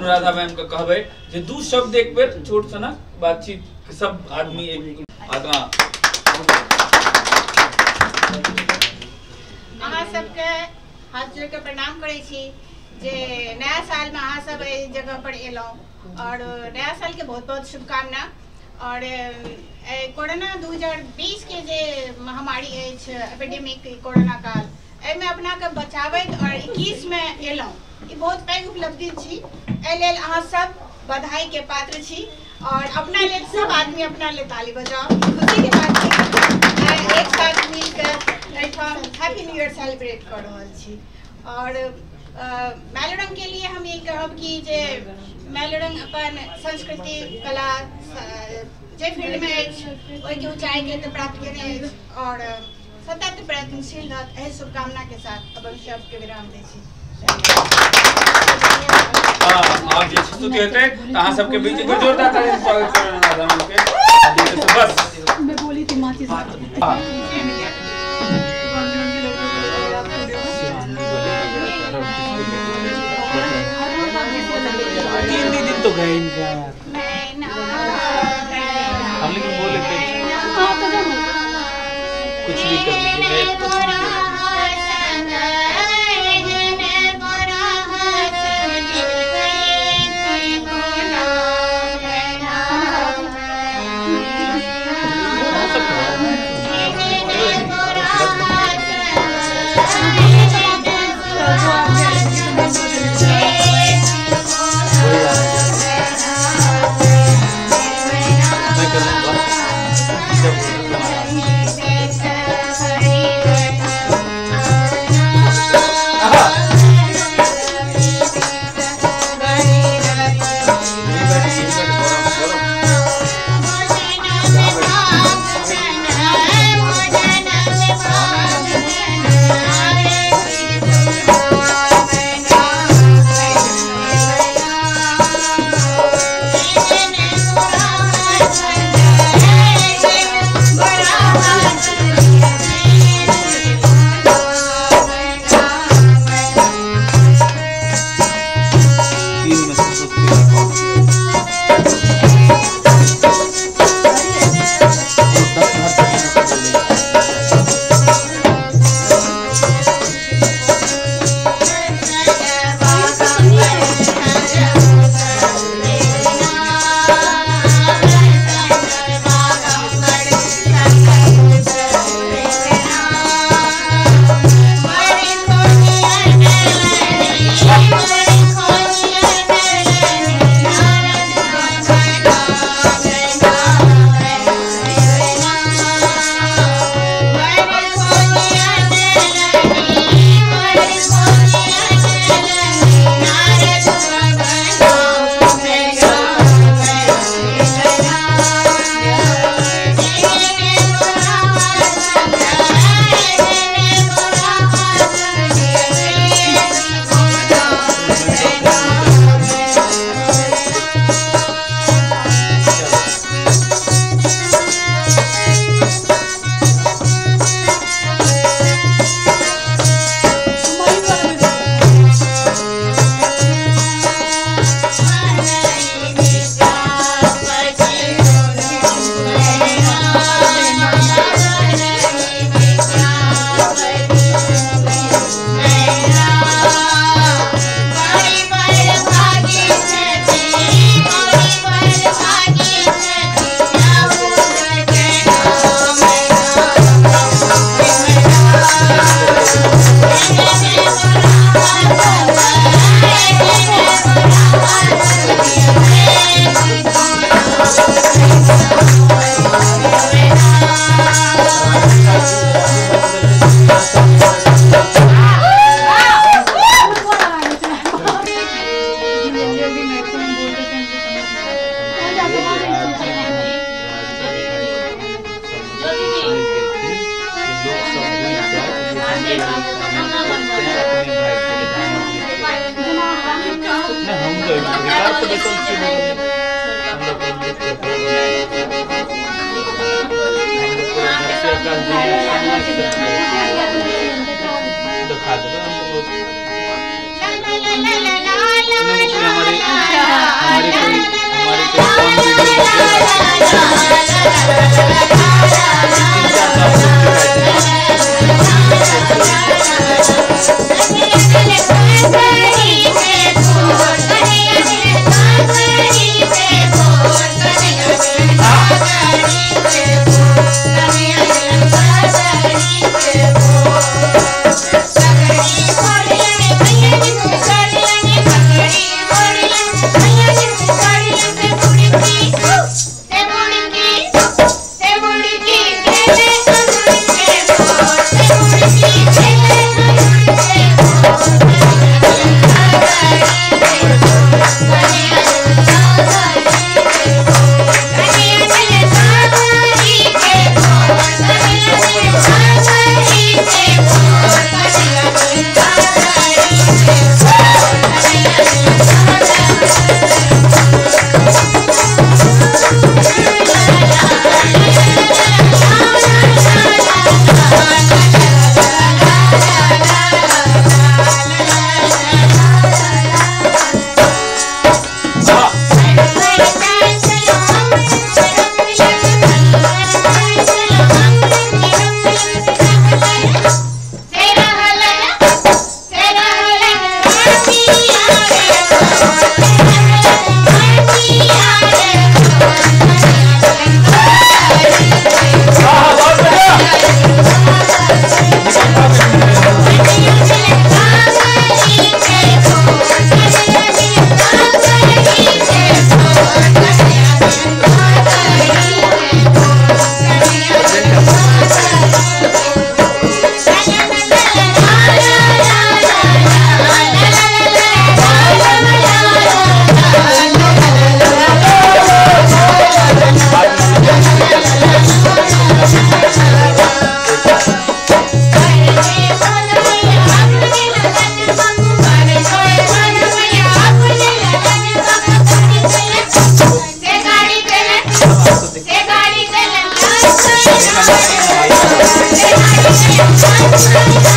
Anuradha ma'am के कहबै जे दू शब्द एक बेर छोट सनक बातचीत सब आदमी एक आगाँ। अहाँ सबके हाथ जोड़ के प्रणाम करै छी जे नया साल में अहाँ सब एहि जगह पर एलहुँ और नया साल के बहुत बहुत शुभकामना। और कोरोना 2020 के जे महामारी अछि, एपिडेमिक कोरोना काल, एहिमे अपना के बचाबैत और 21 में एलहुँ, ई बहुत पैघ उपलब्धि छी। एहि लेल अहाँ सब बधाई के पात्र छी और अपना लेल सब आदमी अपना लेल ताली बजाओ। खुशी के बात छै एक साथ मिलके एहिठाम हैप्पी न्यू ईयर सेलिब्रेट कर रहल छी। और मैलोरंग के लिए हम ये कहब कि जे मैलोरंग अपन संस्कृति कला जे फील्ड में अछि ओहिके ऊंचाई के तऽ प्राप्त केने अछि और सतत प्रयत्नशील रहत, एहि शुभकामना के साथ अपन शब्द के विराम दै छी। आब जे स्तुति हेतै तऽ अहाँ सबके बीच एक जोरदार ताली से स्वागत करब अनुराधा मैम के। बस मैं बोली थी माचिस। तीन दिन तो गए इनका हम, लेकिन बोले थे कुछ भी कर लीजिए। हमारी कोई कम वीडियो 3-4 साल हो चुका है। Thank you.